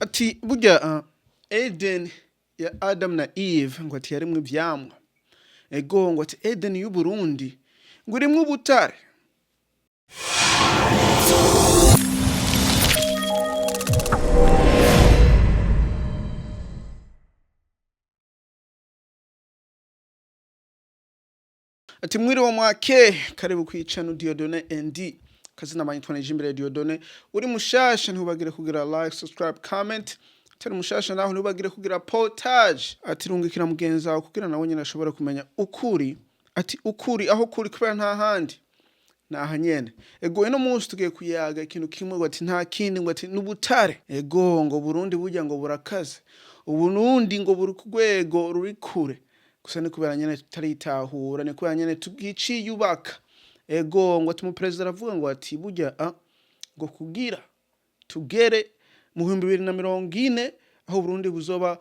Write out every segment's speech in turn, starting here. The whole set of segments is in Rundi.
Ati burya Eden ya Adam na Eve ngo ati yarimwo ivyamwa. Ego, ngo ati Eden y'u Burundi ngo irimwo ubutare. Ati mwiriwe mwake, karibu kwicana Dieudonné ND. Kazina manyitwa Nijimbere Dieudonné. Uri mushasha ntubagire kugira like, subscribe, comment. Utari mushasha naho ntubagire kugira partage. Ati rungikira mugenzi wawe kugira nawe nyene ashobore kumenya ukuri. Ati ukuri aho kuri, kubera nta handi naha nyene. Ego, ino munsi tugiye kuyaga ikintu kimwe, ngo ati nta kindi, ngo ati n'ubutare. Ego, ngo Burundi burya ngo burakaze, Uburundi ngo buri ku rwego ruri kure, gusa ni kubera nyene tutaritahura, ni kubera nyene tugiciyubaka. Ego, ngo ati umuperezida aravuga ngo ati burya ngo kugira tugere mu 2040 aho Burundi buzoba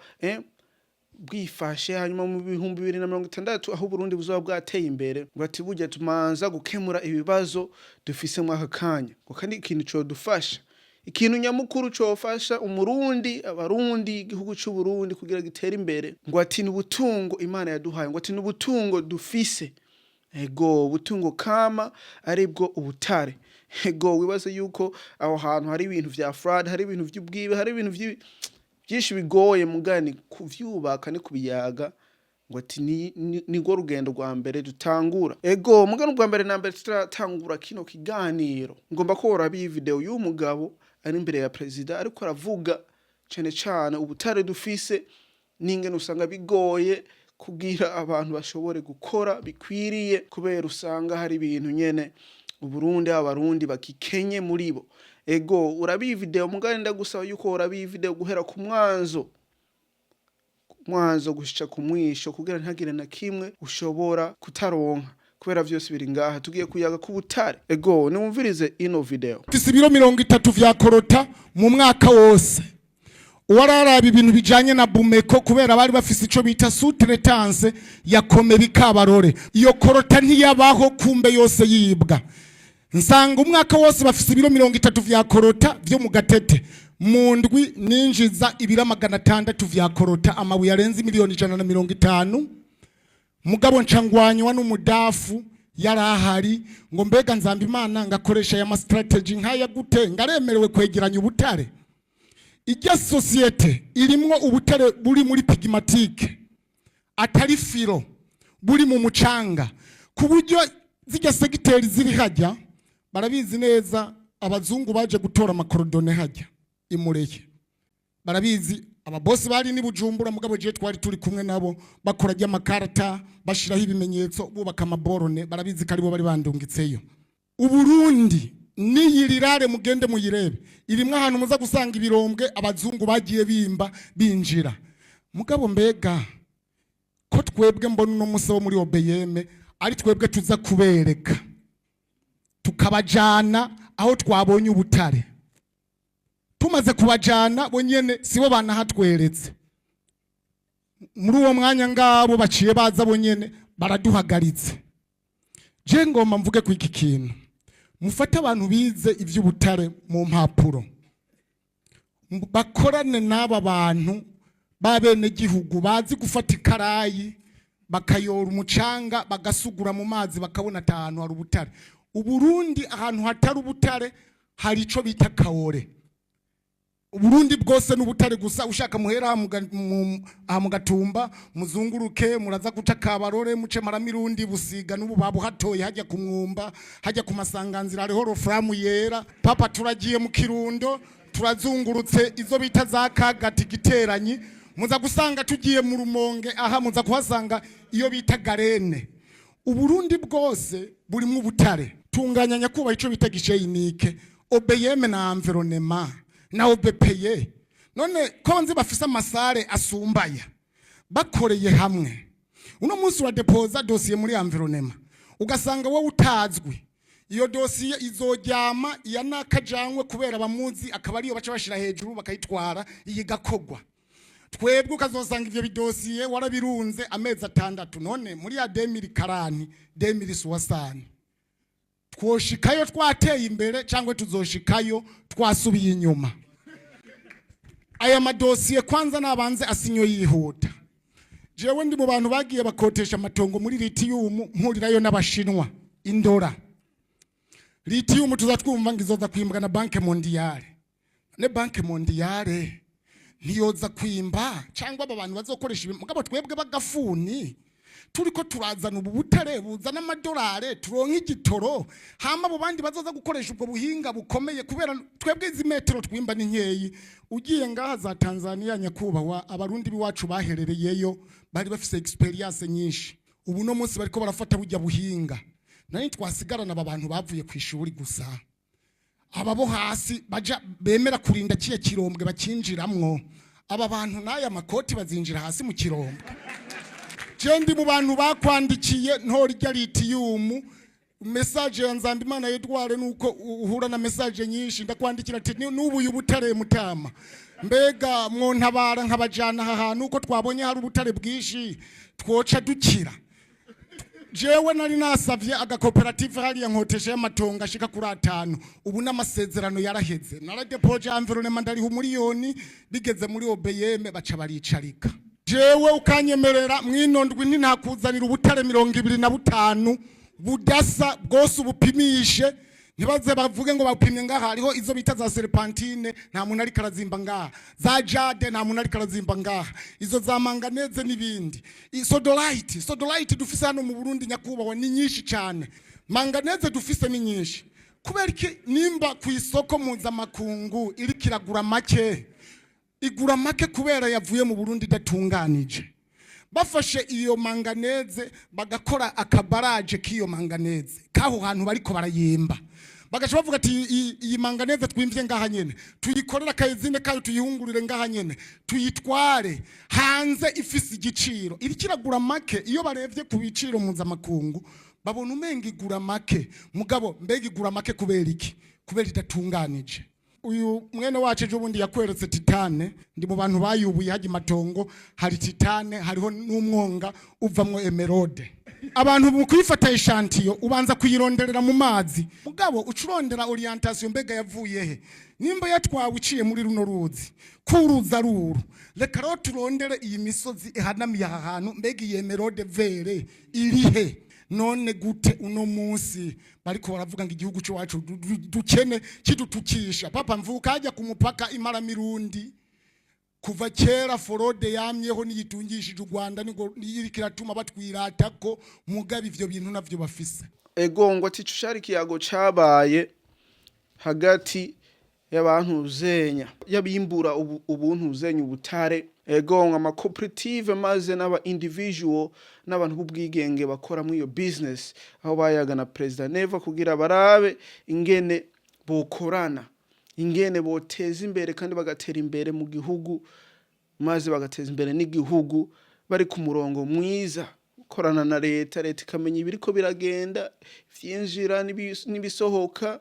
bwifashe, hanyuma mu 2060 aho Burundi buzoba bwateye imbere, ngo ati burya tumanza gukemura ibibazo dufise muri aka kanya, ngo kandi ikintu codufasha, ikintu nyamukuru cofasha Umurundi, Abarundi, igihugu c'u Burundi kugira gitere imbere, ngo ati n'ubutungo Imana yaduhaye, ngo ati n'ubutungo dufise. Ego, ubutungo kama aribwo ubutare. Ego, wibaze yuko aho hantu hari ibintu vya fraud, hari ibintu vy'ubwibe, hari ibintu vyinshi bigoye mugani kuvyubaka ni kubiyaga, ngo ati nirwo rugendo rwa mbere dutangura. Ego, mugani ubwa mbere na mbere turatangura kino kiganiro, ngomba ko woraba iyi video y'uyu mugabo ari imbere ya perezida, ariko aravuga cane cane ubutare dufise n'ingene usanga bigoye kugira abantu bashobore gukora bikwiriye, kubera usanga hari ibintu nyene Uburundi, Abarundi bagikenye muri bo. Ego, uraba iyi video, mugani ndagusaba yuko uraba iyi video guhera ku mwanzo gushika ku mwisho, kugira ntihagire na kimwe ushobora kutaronka, kubera vyose biri ngaha. Tugiye kuyaga ku butare. Ego, niwumvirize ino video. Mfise ibiro 30 vya coltan mu mwaka wose. Uwararaba ibintu bijanye na Bumeko, kubera bari bafise ico bita sous-traitance ya Komebi Kabarore, iyo coltan ntiyabaho, kumbe yose yibwa. Nsanga umwaka wose bafise ibiro 30 vya coltan vyo mu Gatete. Mu ndwi ninjiza ibiro 600 vya coltan, amabuye arenze miliyoni 150. Mugabo nca ngwanywa n'umudafu yari ahari, ngo mbega nzamba Imana ngakoresha aya ma strategy nkaya gute, ngaremerewe kwegeranya ubutare? Ijya sosiyete irimwo ubutare buri muri pegmatite, atari filon, buri mu mucanga, ku buryo zijya segiteri ziri hajya barabizi neza. Abazungu baje gutora ama coordonnées hajya imureye barabizi. Ababosi bari ni Bujumbura, mugabo je twari turi kumwe nabo bakora ry'amakarata, bashiraho ibimenyetso, bubaka ama bornes. Barabizi ko aribo bari bandungitseyo. Uburundi niyirirare, mugende muyirebe, irimwo ahantu muza gusanga ibirombwe abazungu bagiye bimba binjira. Mugabo mbega ko twebwe mbona uno musi wo muri OBM ari twebwe tuza kubereka, tukabajana aho twabonye ubutare, tumaze kubajana bo nyene sibo banahatweretse. Muri uwo mwanya ngabo baciye baza bo nyene baraduhagaritse. Je ngomba mvuge ku iki kintu: mufate abantu bize iby'ubutare mu mpapuro, bakorane n'aba bantu b'abenegihugu bazi gufata ikarayi bakayora umucanga, bagasugura mu mazi, bakabona ati ahantu hari ubutare. Uburundi ahantu hatari ubutare hari ico bita kaore. Uburundi bwose n'ubutare gusa. Ushaka muhera aha mu Gatumba, muzunguruke, muraza guca Kabarore, muce Maramirundi, Busiga, n'ubu babuhatoye hajya ku Mwumba, hajya ku Masanganzira hariho roframu yera. Papa, turagiye mu Kirundo, turazungurutse izo bita za Kagati, Giteranyi, muza gusanga tugiye mu Rumonge, aha muza kuhasanga iyo bita galène. Uburundi bwose burimo ubutare. Tunganya nyakubahwa ico bita guichet unique, OBM na environnement na OBPE. None ko nzi bafise ama salles asumbaya, bakoreye hamwe, uno munsi uradepoza dosiye muri environnement, ugasanga wowe utazwi, iyo dosiye izoryama iya nakajanywe kubera bamuzi, akaba ariyo baca bashira hejuru bakayitwara, iyi gakogwa. Twebwe ukazosanga ivyo bidosiye warabirunze amezi 6. None muri ya 2040, 2060, twoshikayo twateye imbere cyangwa tuzoshikayo twasubiye inyuma? Aya madosiye kwanza nabanze asinyo yihuta. Jewe ndi mu bantu bagiye bakotesha amatongo muri lithium, mpurirayo n'Abashinwa indora. Lithium tuza twumva ngo izoza kwimbwa na Banque mondiale. Ne Banque mondiale ntiyoza kwimba cyangwa aba bantu bazokoresha ibi, mugabo twebwe bagafuni turiko turazana ubu butare buzana amadolare, turonka igitoro, hama abo bandi bazoza gukoresha ubwo buhinga bukomeye, kubera twebwe izi metero twimba ni nkeyi. Ugiye ngaha za Tanzania, nyakubahwa, Abarundi b'iwacu baherereyeyo bari bafise expérience nyinshi. Ubu no munsi bariko barafata burya buhinga, nari twasigarana aba bantu bavuye ku ishuri gusa, aba bo hasi baja bemera kurinda kiya kirombwe bakinjiramwo. Aba bantu n'aya makoti bazinjira hasi mu kirombwe. Je ndi mu bantu bakwandikiye ntorya lithium. Message ya Nzambimana Edouard, nuko uhura na message nyinshi, ndakwandikira ati: "N'ubu uyu butare mutama, mbega mwontabara nkabajana aha hantu uko twabonye hari ubutare bwinshi twoca dukira?" Jewe nari nasavye agakoperative hariya nkotesha y'amatongo ashika kuri 5. Ubu n'amasezerano yaraheze, naradepoje environnement, ndariha umuriyoni, bigeze muri OBM baca baricarika. Jewe ukanyemerera mwino ndwi ntinakuzanira ubutare 25 budasa bwose, ubupimishe, ntibaze bavuge ngo bapimye ngaha. Hariho izo bita za serpentine, nta muntu ariko arazimba ngaha, za jade, nta muntu ariko arazimba ngaha, izo za manganèse n'ibindi. Sodalite dufise hano mu Burundi, nyakubahwa, ni nyinshi cyane. Manganèse dufise ni nyinshi. Kubera iki nimba ku isoko mpuzamakungu iriko iragura make? Igura make kubera yavuye mu Burundi idatunganije. Bafashe iyo manganèse bagakora akabaraje k'iyo manganèse k'aho hantu bariko barayimba, bagaca bavuga ati: "Iyi manganèse twimvye ngaha nyene, tuyikorere aka usine kayo, tuyihungurire ngaha nyene, tuyitware hanze ifise igiciro." Iriko iragura make. Iyo barevye ku biciro mpuzamakungu babona umenga igura make, mugabo mbega igura make kubera iki? Kubera idatunganije. Uyu mwene wacu ejo bundi yakweretse titane. Ndi mu bantu bayubuye hajya imatongo, hari titane, hariho n'umwonga uvamwo émeraude. Abantu mu kuyifata échantillon ubanza kuyironderera mu mazi, mugabo uca urondera orientation, mbega yavuye he? Nimba yatwawe iciye muri runo ruzi, kuruza ruru, reka rero turondere iyi misozi ihanamiye aha hantu, mbega iyi émeraude verte irihe? None gute uno munsi bariko baravuga ngo igihugu cyacu dukene, kidutukisha? Papa, mvuka hajya ku mupaka Imaramirundi. Kuva kera fraude yamyeho, niyitungishije u Rwanda, niko iriko iratuma batwiratako, mugabo ivyo bintu navyo bafise. Ego, ngo ati ico cari ikiyago cabaye hagati y'abantu zenya y'abimbura ubuntu zenya ubutare, ego, ngo amakoperative maze n'aba individual n'abantu b'ubwigenge bakora muri iyo business, aho bayaga na Perezida Neva kugira barabe ingene bokorana, ingene boteza imbere kandi bagatera imbere mu gihugu, maze bagateza imbere n'igihugu bari ku murongo mwiza, gukorana na leta, leta ikamenya ibiriko biragenda, ivyinjira n'ibisohoka,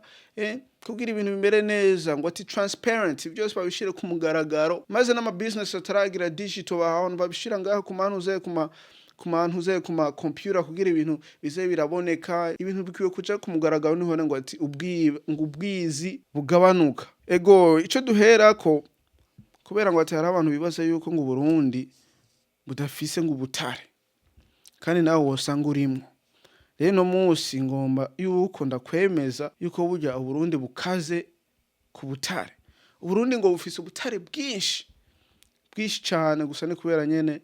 kugira ibintu bimere neza. Ngo ati transparent, byose babishire ku mugaragaro, maze n'ama business ataragira digital bahantu babishira ngaho ku mantuze ku mantuze ku ma computer kugira ibintu bize biraboneka. Ibintu bikwiye kuja ku mugaragaro, niho ngo ati ngo ubwizi bugabanuka. Ego, ico duherako, kubera ngo ati hari abantu bibaza yuko ngo Burundi budafise ngo ubutare, kandi nawe wosanga urimwo. Rero no munsi ngomba yuko ndakwemeza yuko burya Uburundi bukaze ku butare. Uburundi ngo bufise ubutare bwinshi bwinshi cane, gusa ni kubera nyene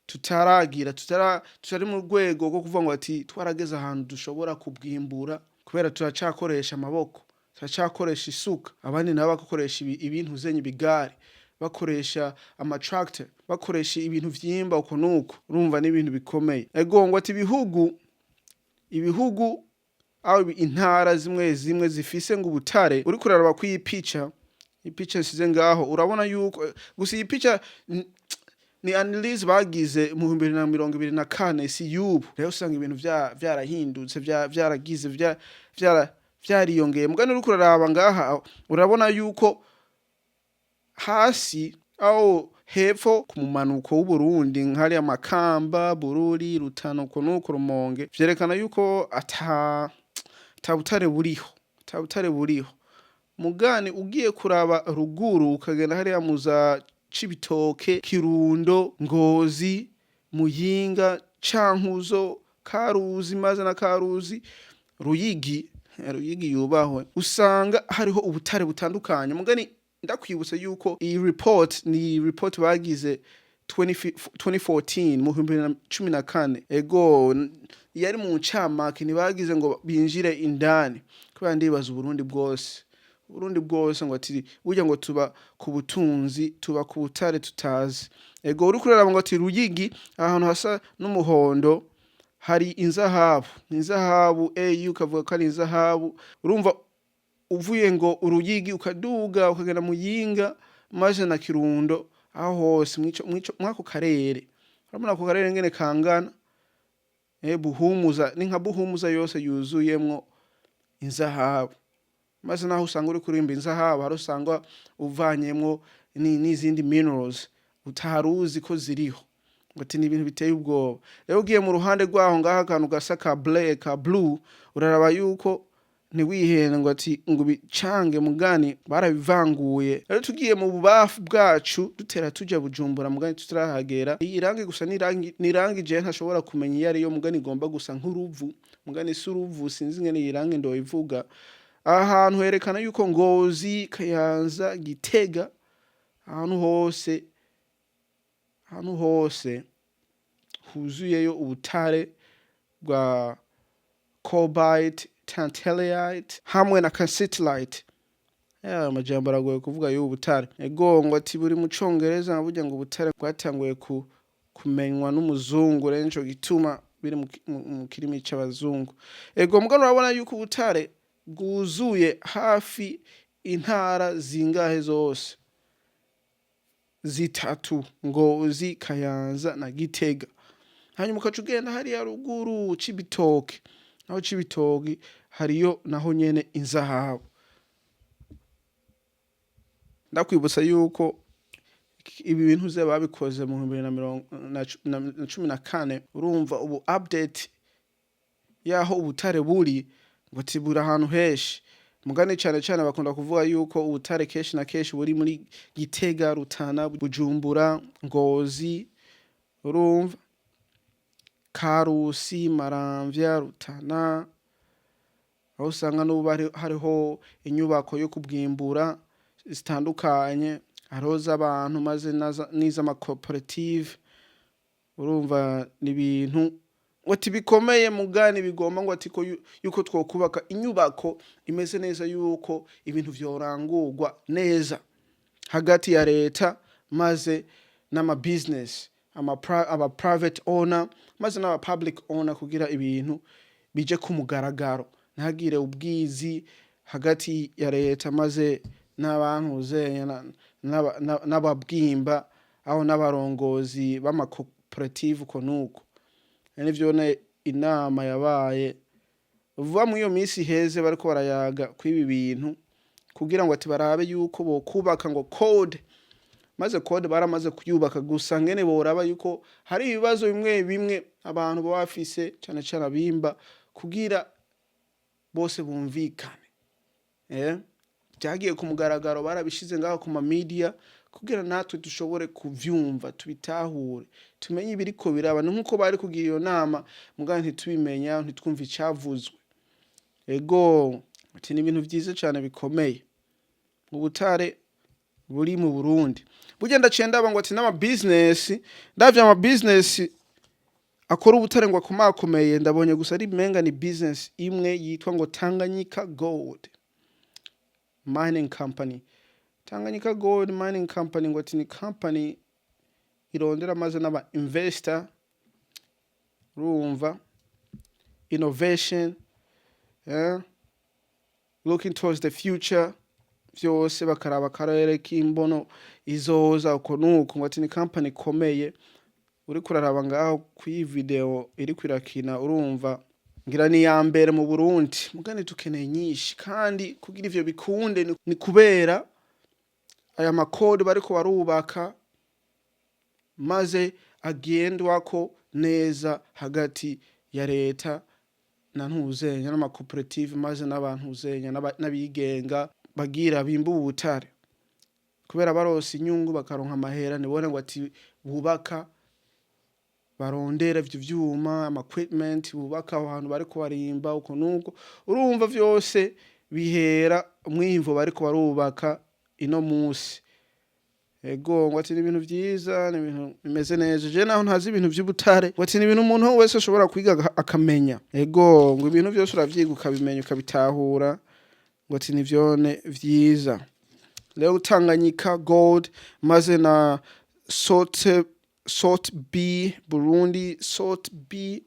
tutaragira tutari mu rwego rwo kuvuga ngo ati twarageze ahantu dushobora kubwimbura, kubera turacakoresha amaboko, turacakoresha isuka, abandi nabo bagakoresha ibintu zenye ibigare, bakoresha ama tractor, bakoresha ibintu vyimba uko nuko. Urumva n'ibintu bikomeye. Ego, ngo ati ibihugu aho intara zimwe zimwe zifise ngo ubutare. Uriko uraraba ko iyi pica nsize ngaho, urabona yuko gusa iyi pica ni analyse bagize mu 2024, si y'ubu. Rero usanga ibintu vyarahindutse, vyaragize vyariyongeye. Mugani uriko uraraba ngaha, urabona yuko hasi aho hepfo ku mumanuko w'Uburundi, nk'hariya Makamba, Bururi, Rutana, uko nuko Rumonge, vyerekana yuko ata butare buriho, ata butare buriho. Mugani ugiye kuraba ruguru, ukagenda hariya muza Cibitoke, Kirundo, Ngozi, Muyinga, Cankuzo, Karuzi, maze na Karuzi, Ruyigi, Ruyigi yubahwe, usanga hariho ubutare butandukanye. Mugani ndakwibutsa yuko iyi report ni report bagize 20 2014, mu 2014. Ego, yari mu ncamake, ntibagize ngo binjire indani, kubera ndibaza Uburundi bwose ngo ati burya ngo tuba ku butunzi, tuba ku butare tutazi. Ego, uriko uraraba ngo ati Ruyigi, ahantu hasa n'umuhondo, hari inzahabu, inzahabu au ukavuga ko ari inzahabu. Urumva uvuye ngo Uruyigi, ukaduga ukagenda Muyinga maze na Kirundo, aho hose mwico mwako karere, urabona ako karere ngene kangana. Buhumuza ni nka Buhumuza yose yuzuyemwo inzahabu. Maze naho usanga uri kurimba inzahabu, hari usanga uvanyemwo n'izindi minerals utaruzi ko ziriho. Ngo ati ni ibintu biteye ubwoba. Rero ugiye mu ruhande rwaho ngaho, akantu gasa ka blue, ka blue, uraraba yuko ntiwihende ngo ati ngo bicange, mugani barabivanguye. Rero tugiye mu bubafu bwacu, dutera tuja Bujumbura, mugani tutarahagera, iyi rangi gusa ni irangi je ntashobora kumenya iyo ariyo, mugani igomba gusa nk'uruvu, mugani si uruvu, sinzi ingene iyi rangi ndoyivuga. Aha hantu herekana yuko Ngozi, Kayanza, Gitega, ahantu hose huzuyeyo ubutare bwa cobalt, tantalite hamwe na cassiterite. Ya amajambo aragoye kuvuga y'ubu butare. Ego, ngo ati buri mu Congereza, burya ngo ubutare bwatanguye kumenywa n'umuzungu, rero nico gituma biri mu kirimi c'abazungu. Ego, mugabo urabona yuko ubutare bwuzuye hafi intara zingahe zose? Zitatu: Ngozi, Kayanza na Gitega. Hanyuma ukaca ugenda hariya ruguru Cibitoke, naho Cibitoke hariyo naho nyene inzahabu. Ndakwibutsa yuko ibi bintu ze babikoze mu 2014. Urumva ubu update yaho ubutare buri, ngo ati buri ahantu henshi, mugani cane cane bakunda kuvuga yuko ubutare kenshi na kenshi buri muri Gitega, Rutana, Bujumbura, Ngozi, urumva Karusi, Maramvya, Rutana, aho usanga n'ubu hariho inyubako yo kubwimbura zitandukanye, hariho z'abantu maze n'iz'amakoperative. Urumva ni ibintu ngo ati bikomeye, mugani bigomba ngo ati ko yuko twokubaka inyubako imeze neza, yuko ibintu vyorangurwa neza hagati ya leta maze n'ama business, aba private owner maze n'aba public owner, kugira ibintu bije ku mugaragaro, ntihagire ubwizi hagati ya leta maze n'abantuze n'ababwimba aho n'abarongozi b'amakoperative, uko nuko nivyo. Inama yabaye vuba muri iyo minsi iheze, bariko barayaga kw'ibi bintu kugira ngo ati barabe yuko bokubaka ngo code, maze code baramaze kuyubaka, gusa ngene boraba yuko hari ibibazo bimwe bimwe abantu baba bafise, cane cane abimba, kugira bose bumvikane. Byagiye ku mugaragaro, barabishize ngaho ku ma media kugira natwe dushobore kuvyumva, tubitahure, tumenye ibiriko biraba. Ni nkuko bari kugira iyo nama mugabo ntitubimenya, ntitwumve icavuzwe. Ego, ati ni ibintu vyiza cane bikomeye, ubutare buri mu Burundi. Burya ndaciye ndaba ngo ati n'ama business, ndavye ama business akora ubutare ngo akomakomeye, ndabonye gusa ari menga ni business imwe yitwa ngo Tanganyika Gold Mining Company. Tanganyika Gold Mining Company ngo ati ni company irondera maze n'aba investor, urumva innovation, looking towards the future, vyose bakaraba akarere k'imbono izoza, uko nuko. Ngo ati ni company ikomeye. Uriko uraraba ngaho kw'iyi video iriko irakina, urumva ngira ni iya mbere mu Burundi. Mugani dukeneye nyinshi, kandi kugira ivyo bikunde ni kubera aya makode bariko barubaka, maze agendwako neza hagati ya leta na ntuzenya n'amakoperative, maze n'abantuzenya n'abigenga. Bagira bimba ubutare kubera baronse inyungu, bakaronka amahera, nibone ngo ati bubaka, barondera ivyo vyuma, ama equipment, bubaka aho hantu bariko barimba uko nuko. Urumva vyose bihera mwimvo bariko barubaka ino musi. Ego, ngo ati ni ibintu vyiza, ni ibintu bimeze neza. Je naho ntazi ibintu vy'ubutare, ngo ati ni ibintu umuntu wese ashobora kwiga akamenya. Ego, ngo ibintu vyose uravyiga, ukabimenya, ukabitahura. Ngo ati ni vyone vyiza rero. Tanganyika Gold maze na Salt B Burundi, Salt B,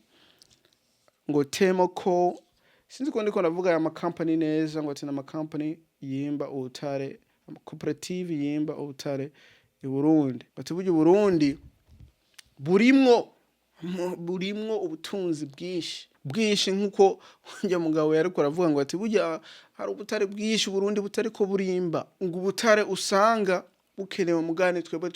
ngo Temoko, sinzi ko ndiko ndavuga aya makampani neza. Ngo ati n'amakampani yimba ubutare, amakoperative yimba ubutare i Burundi. Bati burya Burundi burimwo ubutunzi bwinshi bwinshi, nkuko njya mugabo yariko aravuga ngo ati burya hari ubutare bwinshi Burundi butariko burimba, ngo ubutare usanga bukenewe mugani twebwe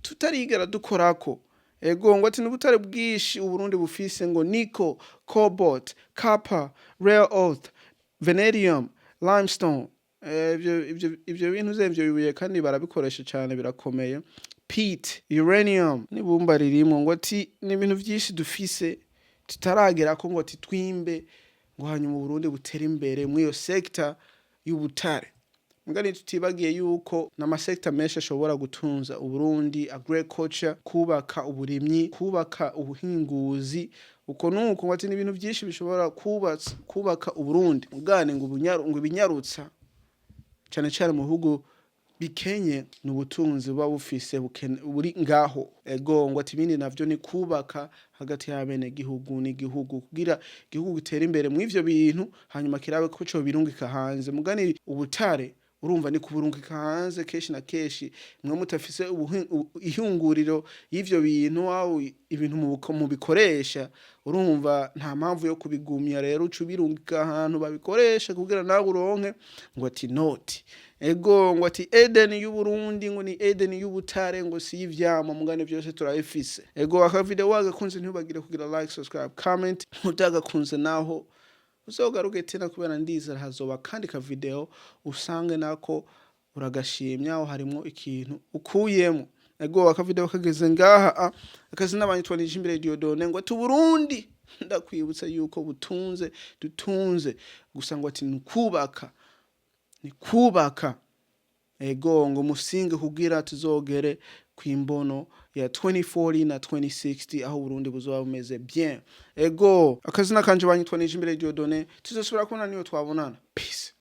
tutarigera dukorako. Ego, ngo ati n'ubutare bwinshi Uburundi bufise, ngo nickel, cobalt, copper, rare earth, vanadium, limestone. Ivyo bintu ze ivyo bibuye kandi barabikoresha cyane, birakomeye, peat, uranium n'ibumba ririmwo. Ngo ati ni ibintu vyinshi dufise tutaragera ko ngo ati twimbe, ngo hanyuma Uburundi butere imbere muri iyo sector y'ubutare. Mugani tutibagiye yuko n'amasekta menshi ashobora gutunza Uburundi: agriculture, kubaka uburimyi, kubaka ubuhinguzi, uko nuko. Ngo ati ni ibintu byinshi bishobora kubaka Uburundi. Mugane ngo ngo ibinyarutsa cyane cyane mu bihugu bikenye ni ubutunzi buba bufise buri ngaho. Ego, ngo ati ibindi navyo ni kubaka hagati y'abenegihugu n'igihugu, kugira igihugu gitere imbere mu ivyo bintu, hanyuma kirabe ko co birungika hanze. Mugani ubutare urumva ni kuburungika hanze kenshi na kenshi. Mwe mutafise ihinguriro y'ivyo bintu aho ibintu mubikoresha, urumva nta mpamvu yo kubigumya. Rero uca ubirungika ahantu babikoresha kugira nawe uronke ngo ati noti. Ego, ngo ati Eden y'Uburundi ngo ni Eden y'ubutare, ngo si y'ivyamwa, mugane byose turabifise. Ego, aka video wagakunze ntibagire kugira like, subscribe, comment. Utagakunze naho uzogaruke tena, kubera ndizera hazoba kandi ka video usange nako uragashimya, aho harimwo ikintu ukuyemo. Ego, aka video kageze ngaha. Akazina banyitwa Nijimbere Dieudonne. Ngo ati Burundi, ndakwibutsa yuko butunze, dutunze gusa, ngo ati ni kubaka. Ego, ngo musinge kugira tuzogere kwimbono ya 2040 na 2060, aho Burundi buzoba bumeze bien. Ego, akazina kanje banyitwa Nijimbere Dieudonne. Tuzosubira kubona niyo twabonana. Peace.